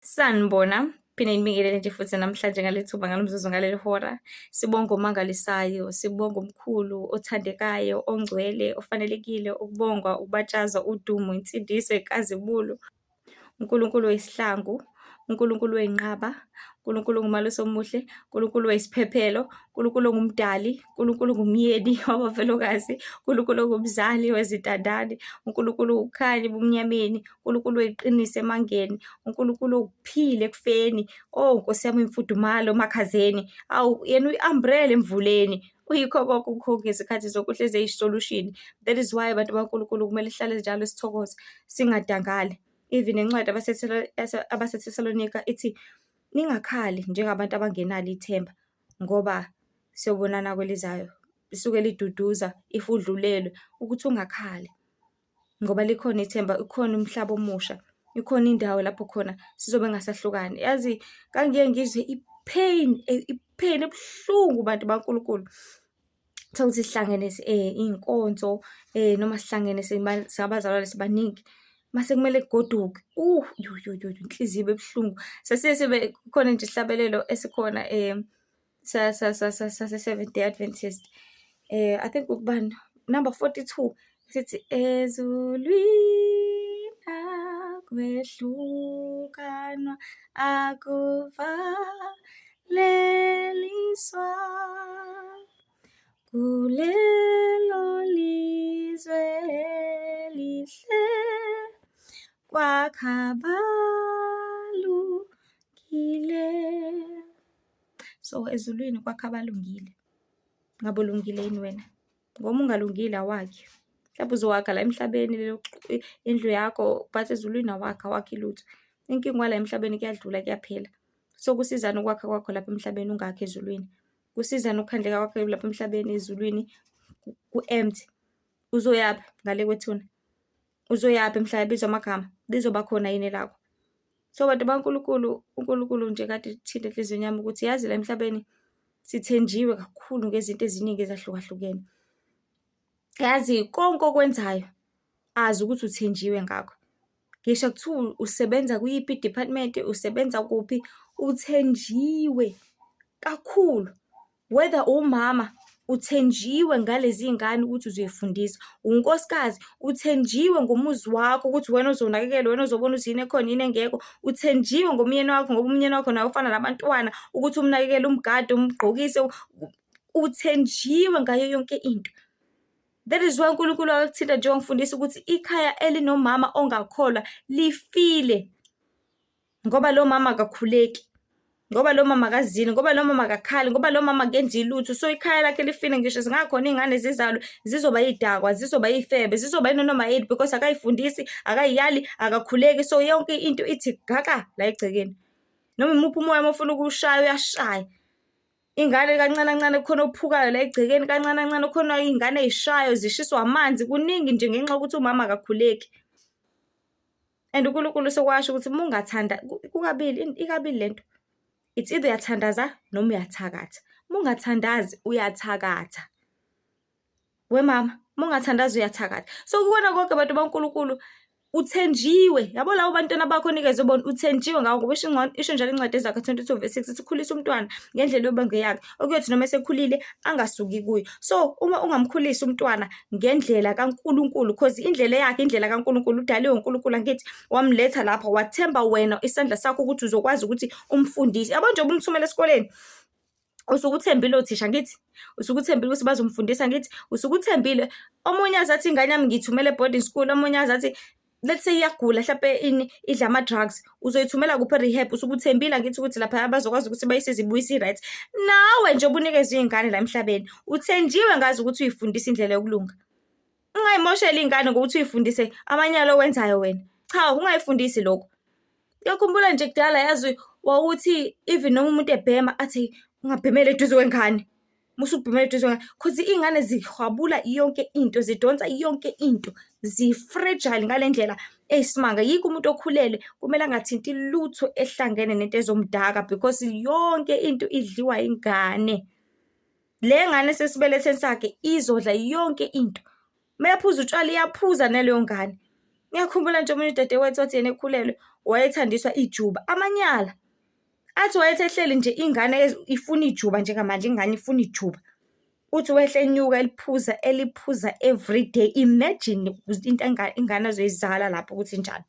Sanibona, phinde ngibingelele nje futhi namhlanje ngaleli thuba, ngalo mzuzu, ngaleli hora. Sibonge omangalisayo, sibonge omkhulu, othandekayo, ongcwele, ofanelekile ukubongwa, ukubatshazwa, udumo, insindiso, inkazimulo. UNkulunkulu oyisihlangu, uNkulunkulu oyinqaba, uNkulunkulu ongumalusi omuhle, uNkulunkulu oyisiphephelo, uNkulunkulu ongumdali, uNkulunkulu ongumyeni wabafelokazi, uNkulunkulu ongumzali wezintandane, uNkulunkulu ukukhanya ebumnyameni, uNkulunkulu oyiqiniso emangeni, uNkulunkulu owukuphila ekufeni. Oh Nkosi yami, imfudumalo emakhazeni. Awu yena uyi-umbrella emvuleni. Uyikho konke ukho ngezikhathi zonke, uhlezi eyi-solution. That is why abantu bakaNkulunkulu kumele sihlale njalo sithokoze, singadangali. Even nencwadi abaseThesalonika ithi, ningakhali njengabantu abangenalo ithemba ngoba siyobonana kwelizayo. Lisuke liduduza if udlulelwe ukuthi ungakhali ngoba likhona ithemba, ukhona umhlaba omusha, ikhona indawo lapho khona sizobe ngasahlukani. Yazi ngangiye ngizwe i-pain, i-pain ebuhlungu bantu baNkulunkulu. Tholukuthi sihlangene iy'nkonzo noma sihlangene singabazalwane sibaningi, mase kumele kugoduke, yo yo yo, inhliziyo ibe buhlungu. Sesiye sibe khona nje isihlabelelo esikhona sase-Seventh Day Adventist, I think ukubani, number 42, sithi, ezulwini akwehlukanwa, akuvaleliswa. Kulelo lizwe elihle kwakha abalungile. So ezulwini kwakha abalungile. Ngabe ulungile yini wena? Ngoba uma ungalungile awakhi. Mhlawumbe uzowakha la emhlabeni indlu yakho, but ezulwini awakhi, awakhi lutho. Inkinga la emhlabeni kuyadlula kuyaphela. So kusizani ukwakha kwakho lapha emhlabeni ungakhi ezulwini? Kusizani ukukhandleka kwakho lapha emhlabeni ezulwini ku-empty? Uzoyaphi ngale kwethuna? Uzoyaphi mhla ebizwa amagama? Lizoba khona yini elakho? So bantu baNkulunkulu, uNkulunkulu nje kade ethinta enhliziyweni yami ukuthi yazi la emhlabeni sithenjiwe kakhulu ngezinto eziningi ezahlukahlukene. Yazi konke okwenzayo azi ukuthi uthenjiwe ngakho. Ngisho kuthiwa usebenza kuyiphi i-department, usebenza kuphi, uthenjiwe kakhulu. Whether uwumama, uthenjiwe ngalezi iy'ngane ukuthi uzoy'fundisa. Unkosikazi, uthenjiwe ngomuzi wakho ukuthi uwena ozowunakekela, uwena ozobona ukuthi yini ekhona yini engekho. Uthenjiwe ngomyeni wakho ngoba umyeni wakho naye ufana nabantwana ukuthi umnakekele, umgade, umgqokise. Uthenjiwe ngayo yonke into. That is why uNkulunkulu wakuthinta nje wangifundisa ukuthi ikhaya elinomama ongakholwa lifile. Ngoba lo mama akakhuleki, ngoba lo mama akazili, ngoba lo mama akakhali, ngoba lo mama akenzi lutho. So ikhaya lakhe lifile ngisho zingakhona iy'ngane zizalwe zizoba yidakwa, zizoba yifebe, zizoba yinoma yini because akayifundisi, akayiyali, akakhuleki. So yonke into ithi gaxa la egcekeni. Noma imuphi umoya uma ufuna ukuwushaya uyashaya. Ingane kancane kancane kukhona okuphukayo la egcekeni, kancane kancane kukhona iy'ngane ey'shayo zishiswa amanzi, kuningi nje ngenxa yokuthi umama akakhuleki. And uNkulunkulu sekwasho ukuthi uma ungathanda kukabili, ikabili lento. It's either uyathandaza noma uyathakatha. Uma ungathandazi uyathakatha. Wemama, uma ungathandazi uyathakatha. So kukona konke bantu baNkulunkulu uthenjiwe. Yabo labo bantwana bakho onikezwe bona uthenjiwe ngawo ngoba isho isho njalo incwadi eZaga 22 verse 6 ithi ukhulisa umntwana ngendlela yoba ngeyakhe okuyothi noma esekhulile angasuki kuyo. So uma ungamkhulisi umntwana ngendlela kaNkulunkulu cause indlela yakhe indlela kaNkulunkulu udaliwe uNkulunkulu angithi wamletha lapha wathemba wena isandla sakho ukuthi uzokwazi ukuthi umfundise. Yabo nje umthumela esikoleni usuke uthembile othisha ngithi usuke uthembile ukuthi bazomfundisa ngithi usuke uthembile omunye aze athi ingane yami ngiyithumele e-boarding school omunye aze athi let's say iyagula hlampe ini idla ama-drugs uzoyithumela kuphi e-rehab usuke uthembile angithi ukuthi lapha bazokwazi ukuthi bayisize ibuyise i-right nawe nje ubunikezwe iy'ngane la emhlabeni uthenjiwe ngazi ukuthi uyifundise indlela yokulunga ungayimosheli iy'ngane ngokuthi uyifundise amanyala owenzayo wena cha ungayifundisi lokho. Ngiyakhumbula nje kudala yazi wawuthi even noma umuntu ebhema athi ungabhemeli eduze kwengane. Musa ukubhemela eduze kwengane cause iy'ngane zihwabula yonke into, zidonsa yonke into, zi-fragile ngale ndlela eyisimanga. Yikho umuntu okhulelwe kumele angathinti lutho ehlangene nento ezomdaka because yonke into idliwa ingane. Le ngane esesibelethweni sakhe izodla yonke into. Uma ephuza utshwala iyaphuza naleyo ngane. Ngiyakhumbula nje omunye udadewethu wathi yena ekhulelwe, wayethandiswa ijuba, amanyala. Athi wayethi ehleli nje ingane ifuna ijuba njengamanje, ingane ifuna ijuba. Uthi wehla enyuka eliphuza, eliphuza everyday. Imagine into ingane azoyizala lapho ukuthi injani.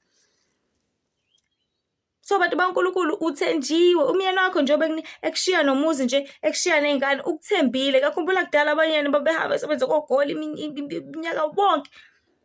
So bantu baNkulunkulu uthenjiwe, umyeni wakho njengoba ekushiya nomuzi nje, ekushiya ney'ngane, ukuthembile. Ngiyakhumbula kudala abayeni babehamba besebenza koGoli iminyaka wonke.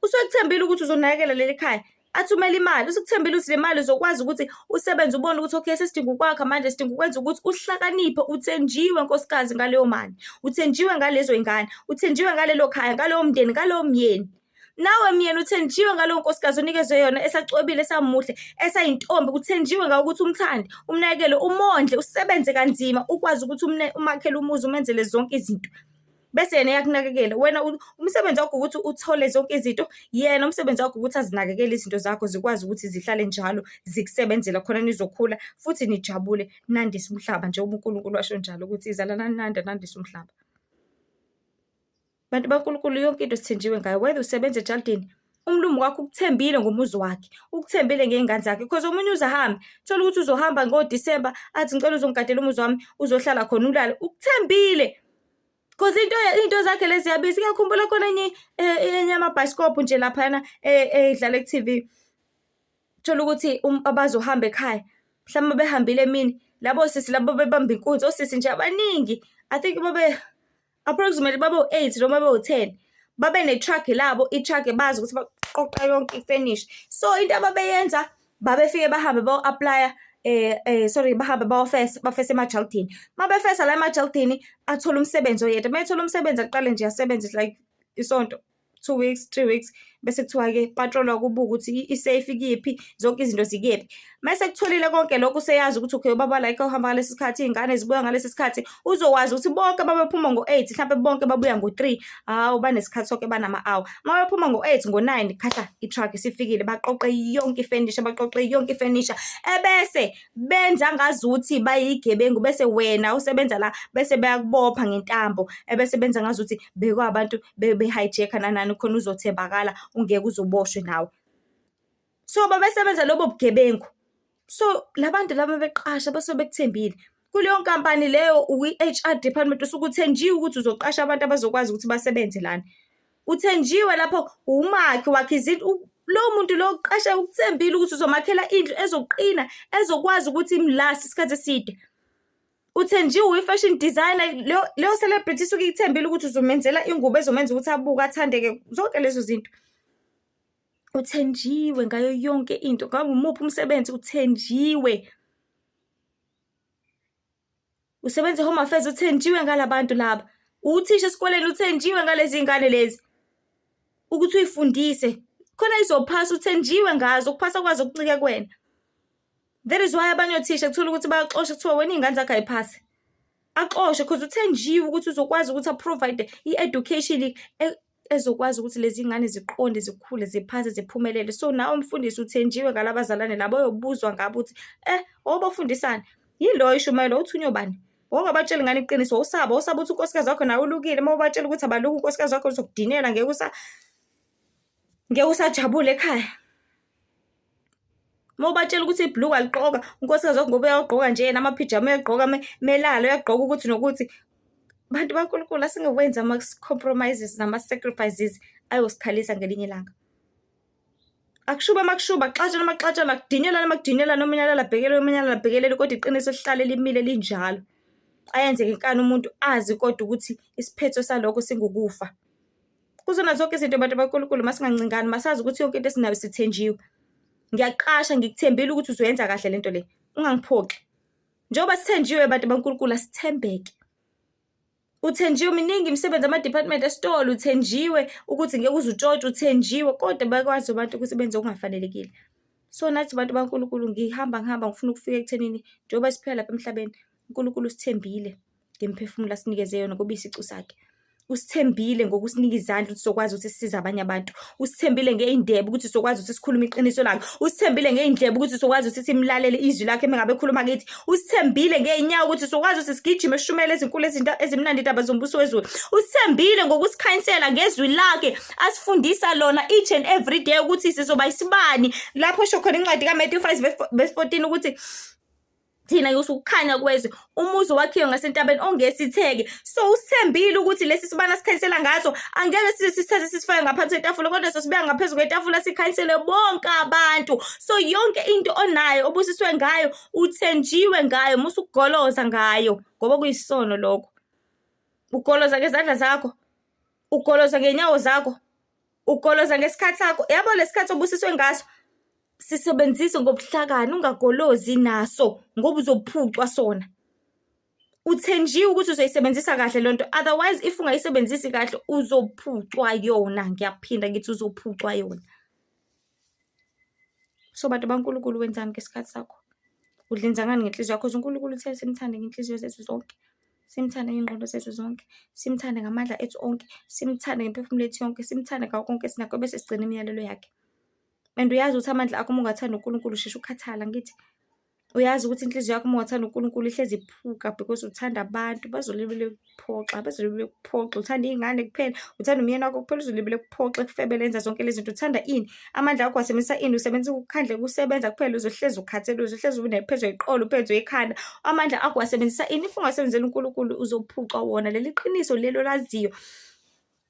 Usekuthembile ukuthi uzonakekela leli khaya, athumele imali, usekuthembile ukuthi le mali uzokwazi ukuthi usebenze ubone ukuthi okay sesidinga ukwakha manje, sidinga ukwenza ukuthi uhlakaniphe. Uthenjiwe nkosikazi ngaleyo mali, uthenjiwe ngalezo y'ngane, uthenjiwe ngalelo khaya, ngalowo mndeni, ngalowo myeni. Nawe myeni uthenjiwe ngalowo nkosikazi onikezwe yona esacwebile, esamuhle, esayintombi, uthenjiwe ngawe ukuthi umthande, umnakekele, umondle, usebenze kanzima, ukwazi ukuthi umakhele umuzi, umenzele zonke izinto. Bese yena eyakunakekela. Wena umsebenzi wakho ukuthi uthole zonke izinto, yena umsebenzi wakho ukuthi azinakekele izinto zakho zikwazi ukuthi zihlale njalo zikusebenzela khona nizokhula futhi nijabule, nandise umhlaba njengoba uNkulunkulu washo njalo ukuthi zalanani nande nandise umhlaba. Bantu baNkulunkulu yonke into sithenjiwe ngayo, whether usebenza ejalidini, umlungu wakho ukuthembile ngomuzi wakhe, ukuthembile ngey'ngane zakhe. Because omunye uze ahambe, uthole ukuthi uzohamba ngoDisemba athi ngicela uzongigadela umuzi wami, uzohlala khona ulale. Ukuthembile. Cause into iy'nto zakhe lezi ziyabiza. Ngiyakhumbula khona enye enye yamabhayisikobho nje laphayana edlala ku-T_V. Uthole ukuthi abazohamba ekhaya, mhlawumbe behambile emini, labo sisi labo bebamba inkunzi, osisi nje abaningi, I think babe approximately babe u-eight noma babe u-10. Babe ne-truck labo, i-truck bazi ukuthi baqoqa yonke ifenisha. So into ababeyenza, babefike bahambe bayo-apply-a sorry, bahambe bayofesa, bafese emajalidini. Uma befesa la emajalidini, athole umsebenzi oyedwa. Uma ethola umsebenzi aqale nje asebenze like isonto, 2 weeks, 3 weeks, bese kuthiwa-ke patrol-wa kubukwe ukuthi i-safe ikephi, zonke izinto zikephi. Mese kutholile konke lokho useyazi ukuthi okay, ubaba la ekhaya uhamba ngalesi sikhathi, iy'ngane zibuya ngalesi sikhathi, uzokwazi ukuthi bonke ababephuma ngo-8 mhlampe bonke babuya ngo-3, hawu banesikhathi sonke banama-hour. Uma bephuma ngo-8, ngo-9 khahla i-truck isifikile, baqoqe yonke ifenisha, baqoqe yonke ifenisha, ebese benza ngazuthi bayigebengu, bese wena usebenza la, bese bayakubopha ngentambo, ebese benza ngazuthi bekwabantu be-hijack-a nani nani khona uzothembakala, ungeke uze uboshwe nawe. So babesebenza lobo bugebengu. So la bantu laba beqasha basuke bekuthembile. Kuleyo nkampani leyo ukwi-H_R department usuke uthenjiwe ukuthi uzoqasha abantu abazokwazi ukuthi basebenze lana. Uthenjiwe lapho umakhi wakha izindlu, lowo muntu lo oqasha ukuthembile ukuthi uzomakhela indlu ezoqina, ezokwazi ukuthi imlaste isikhathi eside. Uthenjiwe uyi-fashion designer, leyo celebrity isuke ikuthembile ukuthi uzomenzela ingubo ezomenza ukuthi abuke athandeke, zonke lezo zinto. Uthenjiwe ngayo yonke into, ngabe umuphi umsebenzi uthenjiwe. Usebenza e-Home Affairs uthenjiwe ngala bantu laba. Uthisha esikoleni uthenjiwe ngalezi ngane lezi ukuthi uyifundise khona izophasa, uthenjiwe ngazo, ukuphasa kwazo kuncike kuwena. That is why abanye othisha kuthola ukuthi bayaxosha, kuthiwa wena iy'ngane zakho ayiphasi. Axoshwe cause uthenjiwe ukuthi uzokwazi ukuthi a-provide i-education ezokwazi ukuthi lezi ngane ziqonde, zikhule, ziphase, ziphumelele. So nawe mfundisi uthenjiwe ngalabazalwane laba oyobuzwa ngabo ukuthi wawubafundisani? Yini lo oyishumayela, uthunywe ubani? Wawungabatsheli ngani iqiniso? Wawusaba, wawusaba ukuthi unkosikazi wakho nawe ulukile. Uma ubatshela ukuthi abaluki unkosikazi wakho uzokudinela, ngeke usajabula ekhaya. Uma ubatshela ukuthi ibhuluku aliqoka, unkosikazi wakho ngoba uyawugqoka nje yena amaphijama uyagqoka melala uyagqoka ukuthi nokuthi. Bantu baNkulunkulu asingawenzi ama-compromises nama-sacrifices ayosikhalisa ngelinye ilanga. Akushuba makushuba, kuxatshana makuxatshana, kudinyelana makudinyelana, omunye alale abhekelele, omunye alale abhekelele, kodwa iqiniso lihlale limile linjalo. Ayenze ngenkani umuntu azi kodwa ukuthi isiphetho salokho singukufa. Kuzona zonke izinto bantu baNkulunkulu masingancingani, masazi ukuthi yonke into esinayo sithenjiwe. Ngiyaqasha ngikuthembile ukuthi uzoyenza kahle lento le, ungangiphoxi. Njengoba sithenjiwe bantu baNkulunkulu asithembeke. Uthenjiwe, miningi imisebenzi ama-department esitolo, uthenjiwe ukuthi ngeke uze utshontshe, uthenjiwe kodwa bayakwazi abantu ukuthi benze okungafanelekile. So nathi bantu baNkulunkulu ngihamba ngihamba ngifuna ukufika ekuthenini njengoba siphila lapha emhlabeni, uNkulunkulu usithembile ngemiphefumulo asinikeze yona ngoba iyisicu sakhe. Usithembile ngokusinika izandla ukuthi sokwazi ukuthi sisize abanye abantu. Usithembile ngey'ndebe ukuthi sokwazi ukuthi sikhulume iqiniso lakhe. Usithembile ngey'ndlebe ukuthi sokwazi ukuthi simlalele izwi lakhe uma ngabe ekhuluma kithi. Usithembile ngey'nyawo ukuthi sokwazi ukuthi sigijime sishumele ezinkulu izinto ezimnandi indaba zombuso wezulu. Usithembile ngokusikhanyisela ngezwi lakhe asifundisa lona each and every day ukuthi sizoba isibani. Lapho esho khona incwadi kaMatthew 5 verse 14 ukuthi thina ukukhanya kwezwe, umuzi wakhiwe ngasentabeni ongesitheke. So usithembile ukuthi lesi sibani asikhanyisela ngaso angeke size sisithathe sisifake ngaphansi kwetafula, kodwa sosibeka ngaphezu kwetafula sikhanyisele bonke abantu. So yonke into onayo obusiswe ngayo uthenjiwe ngayo, musa ukugoloza ngayo ngoba kuyisono lokho. Ugoloza ngezandla zakho, ugoloza ngenyawo zakho, ugoloza ngesikhathi sakho. Yabo lesikhathi obusiswe ngaso sisebenzise ngobuhlakani, ungagolozi naso ngoba uzophucwa sona. Uthenjiwe ukuthi uzoyisebenzisa kahle lento, otherwise if ungayisebenzisi kahle uzophucwa yona. Ngiyaphinda ngithi uzophucwa yona. So bantu baNkulunkulu, wenzani ngesikhathi sakho? Udlinza ngani ngenhliziyo yakho? UNkulunkulu uthe simthande ngenhliziyo zethu zonke, simthande ngey'ngqondo zethu zonke, simthande ngamandla ethu onke, simthande ngemphefumulo yethu yonke, simthande ngakho konke esinakho, bese sigcina imiyalelo yakhe. And uyazi ukuthi amandla akho uma ungathanda uNkulunkulu usheshe ukukhathala, ngithi uyazi ukuthi inhliziyo yakho uma ungathanda uNkulunkulu ihlezi iphuka because uthanda abantu, bazolibele bekuphoxa, bazolibele bekuphoxa. Uthanda iy'ngane kuphela, uthanda umyeni wakho kuphela, uzolibele ekuphoxa, ekufebele, enza zonke lezi zinto. Uthanda ini? Amandla akho wasebenzisa ini? Usebenzisa ukukhandleka ukusebenza kuphela, uzohlezi ukhathele, uzohlezi unephezwe iqolo, uphethwe ikhanda. Amandla akho wasebenzisa ini? If ungasebenzeli uNkulunkulu uzophucwa wona. Leli qiniso lelo olaziyo.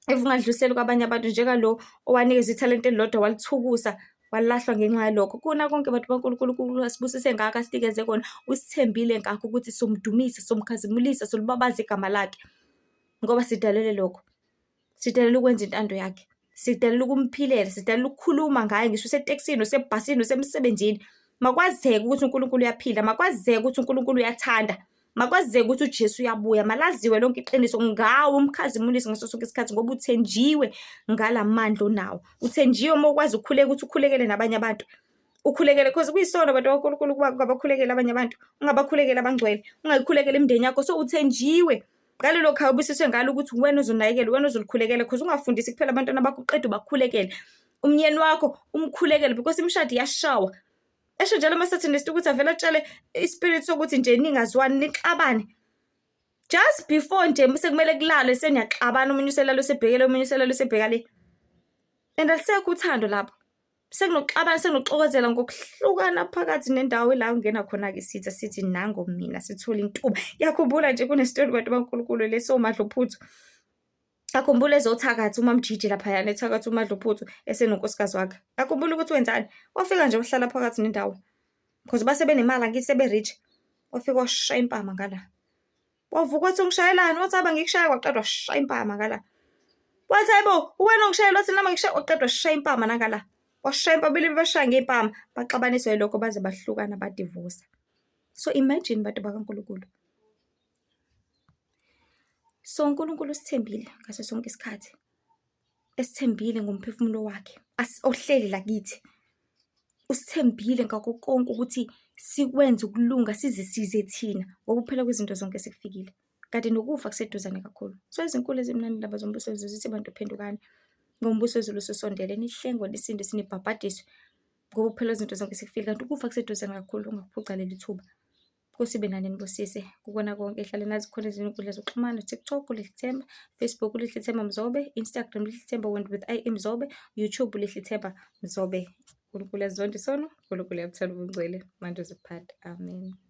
If ungadluliseli kwabanye abantu njengalo owanikeza ithalente elilodwa walithukusa walahlwa ngenxa yalokho. Kona konke bantu baNkulunkulu, uNkulunkulu asibusise ngakho asinikeze kona, usithembile ngakho ukuthi somdumisa, somkhazimulisa, solibabaza igama lakhe ngoba sidalelwe lokho. Sidalelwe ukwenza intando yakhe, sidalelwe ukumphilela, sidalelwe ukukhuluma ngaye ngisho usetekisini, usebhasini, usemsebenzini. Makwazeke ukuthi uNkulunkulu uyaphila, makwazeke ukuthi uNkulunkulu uyathanda, makwazeke ukuthi uJesu uyabuya, malaziwe lonke iqiniso ngawe, umkhazimulise ngaso sonke isikhathi ngoba uthenjiwe ngala mandla onawo. Uthenjiwe uma ukwazi ukukhuleka ukuthi ukhulekele nabanye abantu. Ukhulekele because kuyisono bantu baNkulunkulu ukuba ungabakhulekeli abanye abantu, ungabakhulekeli abangcwele, ungayikhulekeli imindeni yakho. So uthenjiwe ngalelo khaya ubusiswe ngalo ukuthi uwena ozonakekela, uwena ozolikhulekela because ungafundisi kuphela abantwana bakho uqede ubakhulekele. Umyeni wakho umkhulekele because imishado iyashawa. Esho njalo ama-Satanist ukuthi avele atshele ispirit sokuthi nje ningazwani nixabane. Just before nje sekumele kulalwe seniyaxabana, omunye uselala usebhekele, omunye uselala usebheka le. And alisekho uthando lapho. Sekunokuxabana, sekunokuxokozela ngokuhlukana phakathi nendawo la ungena khona-ke isitha sithi nango mina sithole intuba. Ngiyakhumbula nje kunesitori bantu baNkulunkulu leso Madluphuthu. Akhumbule ezothakatha uMamjiji laphayana ethakatha uMadluphuthu esenonkosikazi wakhe. Akhumbule ukuthi wenzani? Wafika nje wahlala phakathi nendawo. Because base benemali angithi sebe-rich. Wafika washaya impama ngala. Wavuka wathi ungishayelani? Wathi haba ngikushaya, waqeda washaya impama ngala. Wathi hayibo uwena ongishayela, wathi nami ngikushaya, waqeda washaya impama nangala. Washaya impama, bele bashaya ngey'mpama, baxabaniswa yilokho baze bahlukana badivosa. So imagine bantu bakaNkulunkulu. So uNkulunkulu usithembile ngaso sonke isikhathi. Esithembile ngomphefumulo wakhe ohleli la kithi. Usithembile ngakho konke ukuthi sikwenze ukulunga sizisize thina ngoba ukuphela kwezinto zonke sekufikile. Kanti nokufa kuseduzane kakhulu. So izinkulu ezimnandi indaba zombuso wezulu zithi bantu phendukani ngoba umbuso wezulu ususondele, nihlengwe, nisindiswe, nibhabhadiswe ngoba ukuphela kwezinto zonke sekufikile. Kanti ukufa kuseduzane kakhulu, ungakuphuca leli thuba. Nkosi ibe nani nibusise kukona konke. Hlale nazi khona ezinye inkundla zokuxhumana, TikTok uLihlethemba, Facebook uLihlethemba Mzobe, Instagram Lihlethemba went with I Mzobe, YouTube Lihlethemba Mzobe. uNkulunkulu uyazonda isono, uNkulunkulu uyabuthanda ubungcwele. Manje uziphatha. Amen.